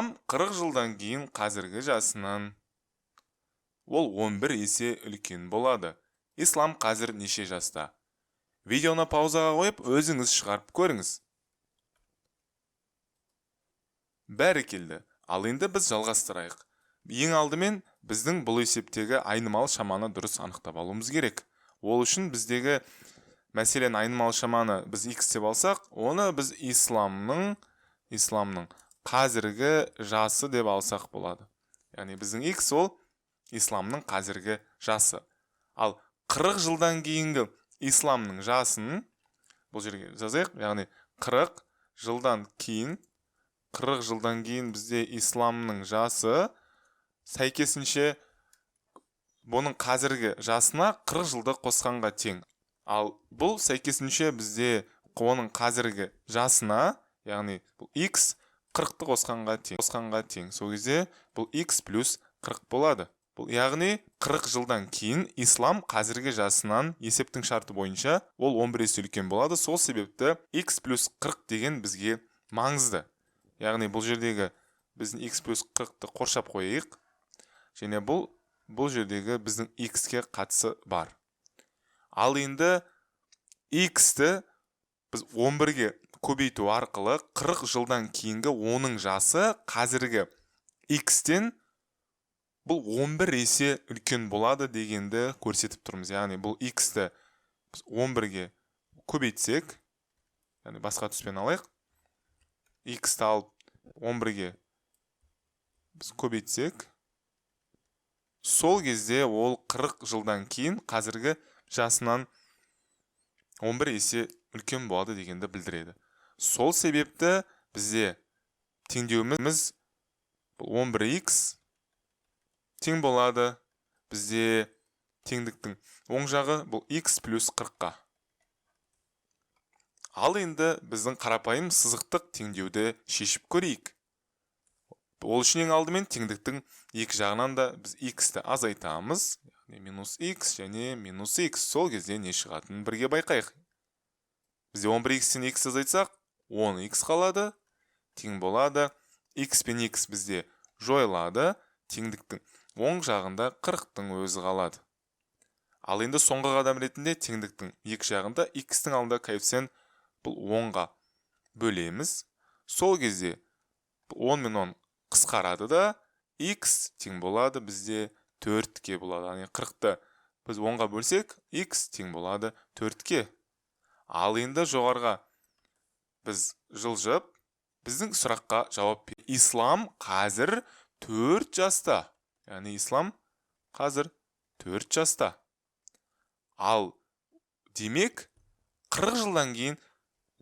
40 жылдан кейін қазіргі жасынан ол 11 есе үлкен болады. Ислам қазір неше жаста? Видеоны паузаға қойып, өзіңіз шығарып көріңіз. Бәрекелді. Ал енді біз жалғастырайық. Ең алдымен біздің бұл есептегі айнымалы шаманы дұрыс анықтап алуымыз керек. Ол үшін біздегі, мәселен, айнымалы шаманы біз x деп алсақ, оны біз исламның қазіргі жасы деп алсақ болады. Яғни біздің x ол исламның қазіргі жасы. Ал 40 жылдан кейінгі исламның жасын бұл жерге жазайық, яғни 40 жылдан кейін, 40 жылдан кейін бізде исламның жасы сәйкесінше бұның қазіргі жасына 40 жылды қосқанға тең. Ал бұл сәйкесінше бізде оның қазіргі жасына, яғни бұл x 40-ты қосқанға тең, қосқанға тең. Сол кезде бұл x плюс 40 болады. Бұл яғни 40 жылдан кейін ислам қазіргі жасынан есептің шарты бойынша ол 11 есе үлкен болады. Сол себепті x плюс 40 деген бізге маңызды. Яғни бұл жердегі біздің x плюс 40-ты қоршап қояйық. Және бұл жердегі біздің x-ке қатысы бар. Ал енді x-ті біз 11-ге көбейту арқылы 40 жылдан кейінгі оның жасы қазіргі x-тен бұл 11 есе үлкен болады дегенді көрсетіп тұрмыз. Яғни бұл x-ті біз 11-ге көбейтсек, яғни басқа түспен алайық, x-ті алып 11-ге біз көбейтсек, сол кезде ол 40 жылдан кейін қазіргі жасынан 11 есе үлкен болады дегенді білдіреді. Сол себепті бізде теңдеуіміз 11x тең болады. Бізде теңдіктің оң жағы бұл x плюс 40-қа. Ал енді біздің қарапайым сызықтық теңдеуді шешіп көрейік. Ол үшін ең алдымен теңдіктің екі жағынан да біз x-ті азайтамыз. Яғни минус x және минус x. Сол кезде не шығатынын бірге байқайық. Бізде 11x-тен x азайтсақ, 10x қалады, тең болады. X пен x бізде жойылады, теңдіктің оң жағында 40-тың өзі қалады. Ал енді соңғы қадам ретінде теңдіктің екі жағында x-тің алдында коэффициент бұл 10-ға бөлеміз. Сол кезде 10 мен 10 қысқарады да, x тең болады бізде 4-ке болады. Яғни 40-ты біз 10-ға бөлсек, x тең болады 4-ке. Ал енді жоғарыға біз жылжып, біздің сұраққа жауап. Ислам қазір 4 жаста. Яғни ислам қазір 4 жаста. Ал демек 40 жылдан кейін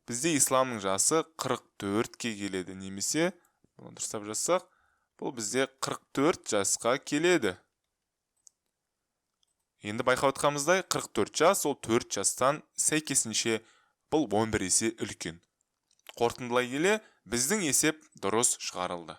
бізде исламның жасы 44-ке келеді, немесе бұны дұрыстап жазсақ, бұл бізде 44 жасқа келеді. Енді байқап отқанымыздай, 44 жас ол 4 жастан сәйкесінше бұл 11 есе үлкен. Қорытындылай келе, біздің есеп дұрыс шығарылды.